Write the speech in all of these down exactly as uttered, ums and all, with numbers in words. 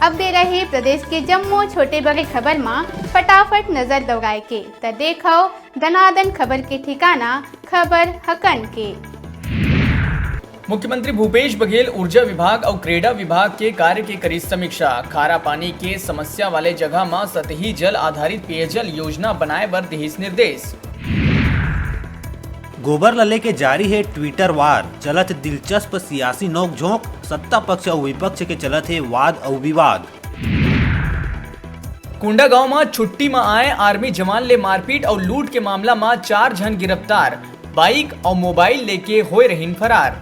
अब बेरा हे प्रदेश के जम्मो छोटे बड़े खबर म फटाफट नजर दौड़ाए के, त देखव दनादन खबर के ठिकाना, खबर हकन के। मुख्यमंत्री भूपेश बघेल ऊर्जा विभाग अउ क्रीड़ा विभाग के कार्य के करिस समीक्षा। खारा पानी के समस्या वाले जगह म सतही जल आधारित पेयजल योजना बनाए बर दिहिस निर्देश। गोबर ल लेके जारी हे Twitter war, चलत हे दिलचस्प सियासी नोकझोंक, सत्ता पक्ष अउ विपक्ष के चलत हे वाद अउ विवाद। कोंडागांव म छुट्टी म आए आर्मी जवान ले मारपीट अउ लूट के मामला म चार झन गिरफ्तार, बाइक अउ मोबाइल लेके होए रहिन फरार।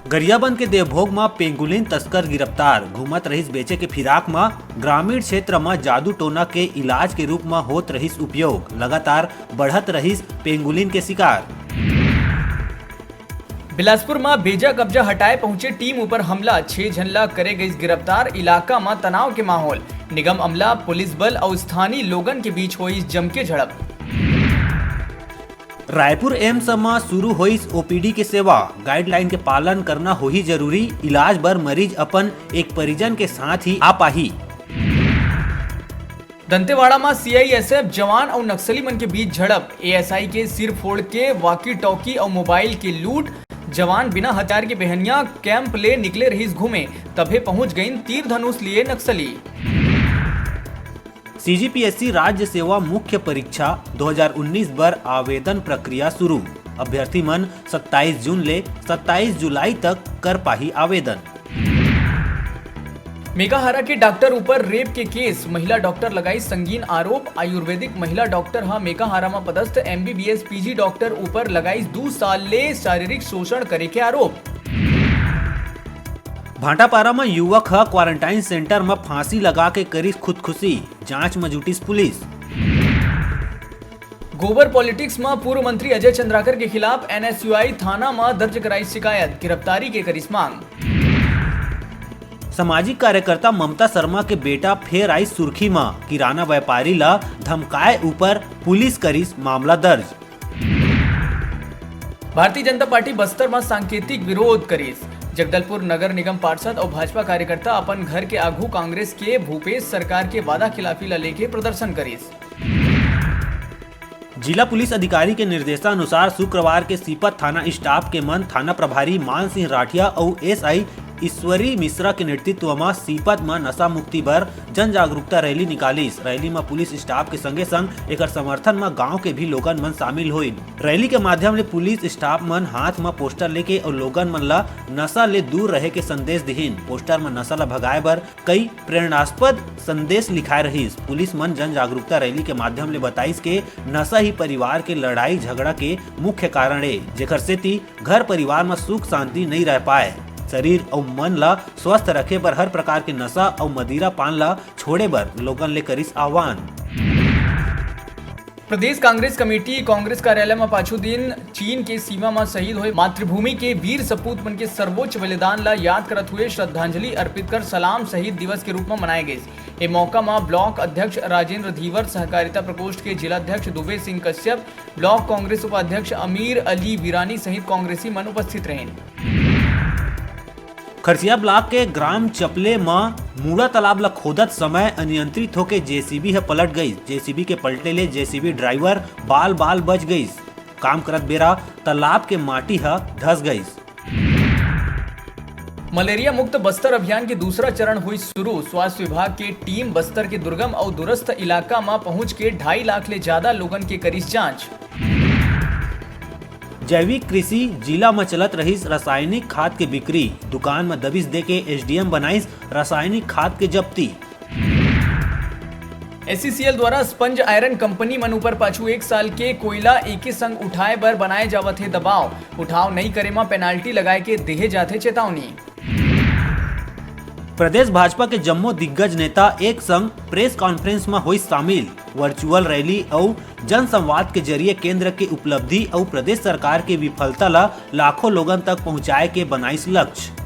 गरियाबंद के देवभोग म पेंगुलिन तस्कर गिरफ्तार, घूमत रहिस बेचे के फिराक म। ग्रामीण क्षेत्र म जादू टोना के इलाज के रूप म होत रहिस उपयोग, लगातार बढ़त रहिस पेंगुलिन के शिकार। बिलासपुर म बेजा कब्जा हटाए पहुंचे टीम ऊपर हमला, छह झन ला करे गइस गिरफ्तार, इलाका म तनाव के माहौल। निगम अमला, पुलिस बल अउ स्थानीय लोगन के बीच होइस जमके झड़प। रायपुर एम्स म शुरू होइस ओपीडी के सेवा, गाइडलाइन के पालन करना होही जरूरी, इलाज बर मरीज अपन एक परिजन के साथ ही आ पाही। दंतेवाड़ा म सीआईएसएफ जवान अउ नक्सली मन के बीच झड़प, एएसआई के सिर फोड़ के वॉकी टॉकी अउ मोबाइल के लूट, जवान बिना हथियार के बेहनिया कैंप ले निकले रहिस घूमे, तभे पहुंच गइन तीर धनुष लिए नक्सली। सीजीपीएससी राज्य सेवा मुख्य परीक्षा दो हज़ार उन्नीस बर आवेदन प्रक्रिया शुरू। अभ्यर्थी मन सत्ताईस जून ले सत्ताईस जुलाई तक कर पाही आवेदन। मेकाहारा के डॉक्टर ऊपर रेप के केस, महिला डॉक्टर लगाई संगीन आरोप। आयुर्वेदिक महिला डॉक्टर ह मेकाहारा म पदस्थ एमबीबीएस पीजी डॉक्टर ऊपर लगाई दू साल ले शारीरिक शोषण करे के आरोप। भाटापारा म युवक ह क्वारंटाइन सेंटर म फांसी लगा के करिस खुदकुशी, जांच म जुटिस पुलिस। गोबर पॉलिटिक्स म पूर्व मंत्री अजय चंद्राकर के खिलाफ एनएसयूआई थाना म दर्ज कराई शिकायत, गिरफ्तारी के करिस मांग। सामाजिक कार्यकर्ता ममता शर्मा के बेटा फेर आई सुर्खी म, किराना व्यापारी ला धमकाए ऊपर पुलिस करिस मामला दर्ज। भारतीय जनता पार्टी बस्तर म सांकेतिक विरोध करिस। जगदलपुर नगर निगम पार्षद अउ भाजपा कार्यकर्ता अपन घर के आघू कांग्रेस के भूपेश सरकार के वादा खिलाफी ला लेके प्रदर्शन करिस। जिला पुलिस अधिकारी के निर्देशानुसार शुक्रवार के सीपत थाना स्टाफ के मन थाना प्रभारी मान सिंह राठिया अउ एसआई ईश्वरी मिश्रा के नेतृत्व म सीपत म नशा मुक्ति बर जन जागरूकता रैली निकालिस। रैली म पुलिस स्टाफ के संगे संग एकर समर्थन म गांव के भी लोगन मन शामिल होइन। रैली के माध्यम ले पुलिस स्टाफ मन हाथ म पोस्टर लेके अउ लोगन मन ल नशा ले दूर रहे के संदेश दिहिन। पोस्टर म नशा ल भगाए बर कई प्रेरणास्पद संदेश लिखाए रहिस। पुलिस मन जन जागरूकता रैली के माध्यम ले बताइस के नशा ही परिवार के लड़ाई झगड़ा के मुख्य कारण ए, जेकर सेती घर परिवार म सुख शांति नइ रह पाए। शरीर अउ मन ल स्वस्थ रखे बर हर प्रकार के नशा अउ मदिरा पान ल छोड़े बर लोगन ले करिस आह्वान। प्रदेश कांग्रेस कमेटी कांग्रेस कार्यालय म पाछू दिन चीन के सीमा म शहीद होए मातृभूमि के वीर सपूत मन के सर्वोच्च बलिदान ल याद करत हुए श्रद्धांजलि अर्पित कर सलाम शहीद दिवस के रूप म मनाए गइस। ए मौका म ब्लॉक अध्यक्ष राजेंद्र धीवर, सहकारिता प्रकोष्ठ के जिला अध्यक्ष दुबे सिंह कश्यप, ब्लॉक कांग्रेस उपाध्यक्ष अमीर अली वीरानी सहित कांग्रेसी मन उपस्थित रहिन। खरसिया ब्लॉक के ग्राम चपले म मूड़ा तालाब ल खोदत समय अनियंत्रित होके जेसीबी ह पलट गइस। जेसीबी के पलटे ले जेसीबी ड्राइवर बाल बाल बच गइस। काम करत बेरा तालाब के माटी ह धस गइस। मलेरिया मुक्त बस्तर अभियान के दूसरा चरण हुई शुरू। स्वास्थ्य विभाग के टीम बस्तर के दुर्गम अउ दूरस्थ इलाका म पहुंच के ढाई लाख ले ज्यादा लोगन के करिस जांच। जैविक कृषि जिला म चलत रहिस रासायनिक खाद के बिक्री, दुकान म दबिश देके एसडीएम बनाइस रासायनिक खाद के जब्ती। एसईसीएल द्वारा स्पंज आयरन कंपनी मन ऊपर पाछू एक साल के कोयला एके संग उठाए बर बनाए जावत हे दबाव, उठाव नइ करे म पेनाल्टी लगाए के देहे जाथे चेतावनी। प्रदेश भाजपा के जम्मो दिग्गज नेता एक संग प्रेस कॉन्फ्रेंस म होइस शामिल। वर्चुअल रैली अउ जनसंवाद के जरिए केंद्र के उपलब्धि अउ प्रदेश सरकार के विफलता ल लाखों लोगन तक पहुंचाए के बनाइस लक्ष्य।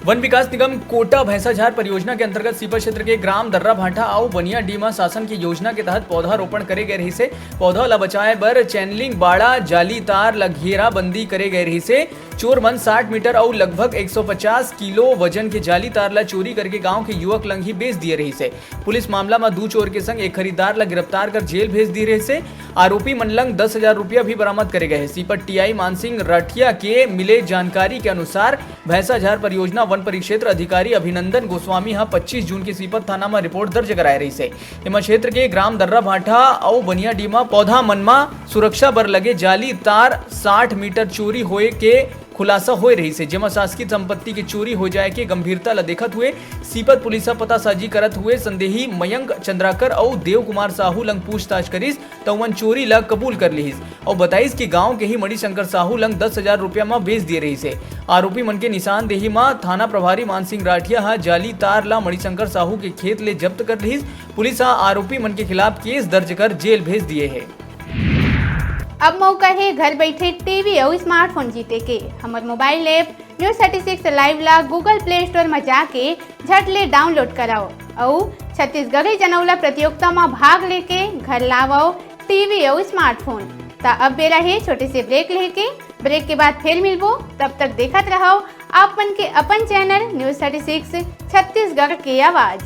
वन विकास निगम कोटा भैंसाझार परियोजना के अंतर्गत सीपत क्षेत्र के ग्राम दर्रा भाटा अउ बनियाडीह म शासन की योजना के तहत पौधा रोपण करे गए रहिसे। पौधा ल बचाए बर चैनलिंग बाड़ा, जाली तार ल घेराबंदी करे गए रहिसे। चोर मन साठ मीटर अउ लगभग एक सौ पचास किलो वजन के जाली तार ला चोरी करके गांव के युवक लंग ही बेच दिए रहिस हे। पुलिस मामला म दू चोर के संग एक खरीदार ला गिरफ्तार कर जेल भेज दिए रहिस हे। आरोपी मन लंग दस हजार रुपया भी बरामद करे गए हे। सीपत टीआई मानसिंह राठिया के मिले जानकारी के अनुसार, भैंसाझार परियोजना वन परिक्षेत्र अधिकारी अभिनंदन गोस्वामी ह पच्चीस जून के सीपत थाना म रिपोर्ट दर्ज कराए रहिस हे। एमा क्षेत्र के ग्राम दर्रा भाठा अउ बनियाडीह म पौधा मन म सुरक्षा बर लगे जाली तार साठ मीटर चोरी होए के खुलासा होए रहिस हे, जेमा शासकीय संपत्ति के चोरी हो जाए के गंभीरता ल देखत हुए सीपत पुलिस ह पतासाजी करत हुए संदेही मयंक चंद्राकर अउ देव कुमार साहू लंग पूछताछ करिस, त उमन चोरी ल कबूल कर लिहिस अउ बताइस कि गांव के ही मणिशंकर साहू लंग दस हजार रुपया म बेच दिए रहिस हे। आरोपी मन के निशानदेही म थाना प्रभारी मानसिंह राठिया ह जाली तार ल मणिशंकर साहू के खेत ले जब्त कर लिहिस। पुलिस ह आरोपी मन के खिलाफ केस दर्ज कर जेल भेज दिए हे। अब मौका हे घर बैठे टीवी अउ स्मार्टफोन जीते के। हमर mobile app news thirty six live ला Google Play Store म जाके झट ले डाउनलोड कराओ अउ छत्तीसगढ़ी जनौला प्रतियोगिता म भाग लेके घर लावव टीवी अउ स्मार्टफोन। त अब बेरा हे छोटे से ब्रेक लेके। ब्रेक के बाद फिर मिलबो, तब तक देखत रहव आप मन के अपन channel news thirty six Chhattisgarh के आवाज।